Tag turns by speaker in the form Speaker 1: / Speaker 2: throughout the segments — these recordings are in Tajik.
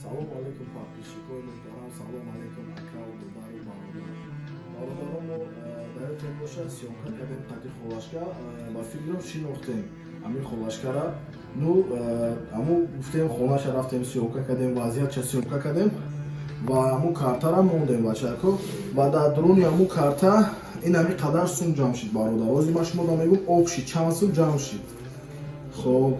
Speaker 1: Салому алейкум, подписчикои муҳтарам, салому алейкум, акаву додару бародар. Бародаро, мо дар ёдтон бошад, съёмка кардем қади холашка, ба фикрам, шинохтем ҳамин холашкара. Ну, ҳамун гуфтем, хонаша рафтем, съёмка кардем, вазъиятша съёмка кардем ва ҳамун картара мондем, бачако. Ва дар дуруни ҳамун карта ин ҳамин қадар сум ҷамъ шид, бародар. Ҳозир ман шумо мегӯм, общий чанд сум ҷамъ шид. Хоб,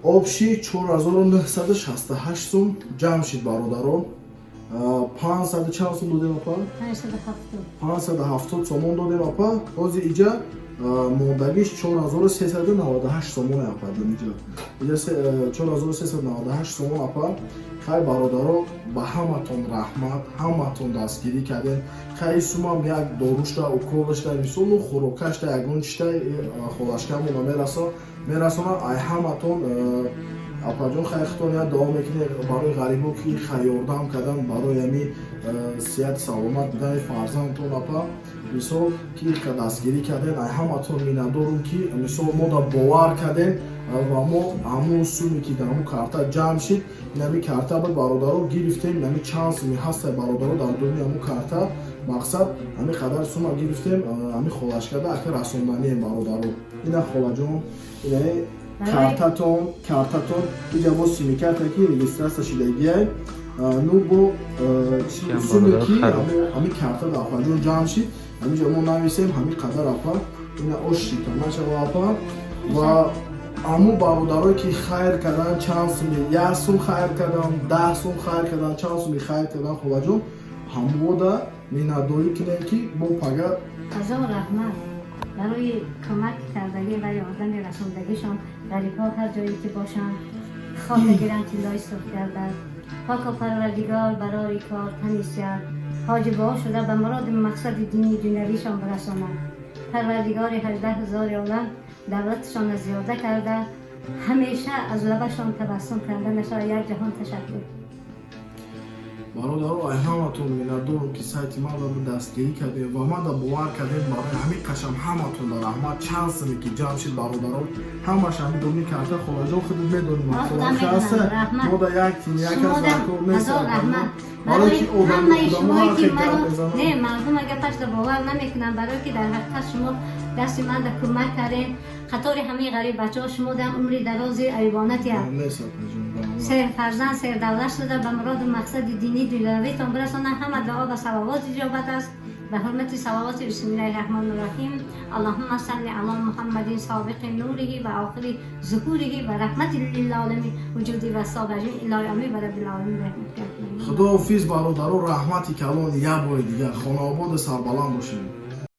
Speaker 1: общий 4968 сум ҷамъ шид, бародаро. 500 чанд сум додем, апа?
Speaker 2: 570.
Speaker 1: 570 сомон додем, апа. Ҳозир иҷа мондагиш 4398 сомон, апа. Иҷа 4398 сомон, апа. Хай, бародаро, ба ҳаматон раҳмат, ҳаматон дастгирӣ кардем. Хай, сумам як дорушта, уколашта, мисолу хӯрокашта, ягон чишта холашкамона мерасона. Ай ҳаматон, апаҷон, хай, хитон як дуо мекунед барои ғарибо, ки хай ёрдам кардан барои ҳами сиҳати саломат будани фарзандтон, апа. Мисол, ки дастгирӣ кардем, ай ҳаматон миннатдорум, ки мисол мо да бовар кардем ва мо ҳамун суме, ки дар ҳамун карта ҷамъ шид, инами карта ба бародаро гирифтем. Инами чанд суми ҳастай, бародаро, дар дуруни ҳамун карта. Мақсад, ҳамин қадар сума гирифтем, ҳамин холашкада ака расонданием, бародаро. Ина, холаҷон, инаи картатон. Иҷа бо симкарта, ки регистрация шидагиай. Ну, бо суме, ки ҳамин карта дар апаҷон ҷамъ шид, ҳаминҷа мо нависем ҳамин қадар, апа. Ина ошита нашава, апа. Ва ҳамун бародарое, ки хайр кардан, чанд суми, як сум хайр кардан, 10 сум хайр кардан, чанд суми хайр кардан, холаҷон, ҳамода миннатдорӣ кунем, ки бо пага.
Speaker 2: Ҳазор раҳмат барои кӯмак кардагӣ ва ёрдами расондагишон. Ғарибҳо ҳар ҷое ки бошанд, хок гиранд, тиллои сурх гардад. Пока Парвардигор барои кор тани сиҳат, ҳоҷибоҳо шуда, ба муроди мақсади динии дунявишон бирасонад. Парвардигори 18 000 олам давлаташонро зиёда карда, ҳамеша аз лабашон табассум карда нашавад. Як ҷаҳон ташаккур.
Speaker 1: Бародаро, ай ҳаматон миннатдорум, ки сайти манро дастгирӣ кардем ва мада бовар кардем. Барои ҳамин қашам ҳаматон дар раҳмат. Чанд суме ки ҷамъ шид, бародаро, ҳамаш ҳамин доми карта. Холаҷон, худат медонӣ, мо да як тим, як аз кор нест.
Speaker 2: Барои ҳамаи шумое, ки маро, не, мардум гапашро бовар намекунанд, барое ки дар ҳақиқат шумо дасти манда кӯмак кардем. Қатори ҳамаи ғариб бачаҳо шумо дам умри дарози аюбонатия, сер фарзанд, сер давлат шуда, ба муроду мақсади динӣ дунявитон бирасонанд. Ҳама дуо ба салавот иҷобат аст. Ба ҳурмати салавоти бисмиллаҳи раҳмони раҳим, аллоҳумма салли ало Муҳаммадин собиқи нуриҳи ва охири зуҳуриҳи ва раҳмати лилолами вуҷуди ва собаҷин илоҳи амин ва раббил оламин.
Speaker 1: Худоҳофиз, бародаро, раҳмати калон. Як бори дигар хонаободу сарбаланд бошед.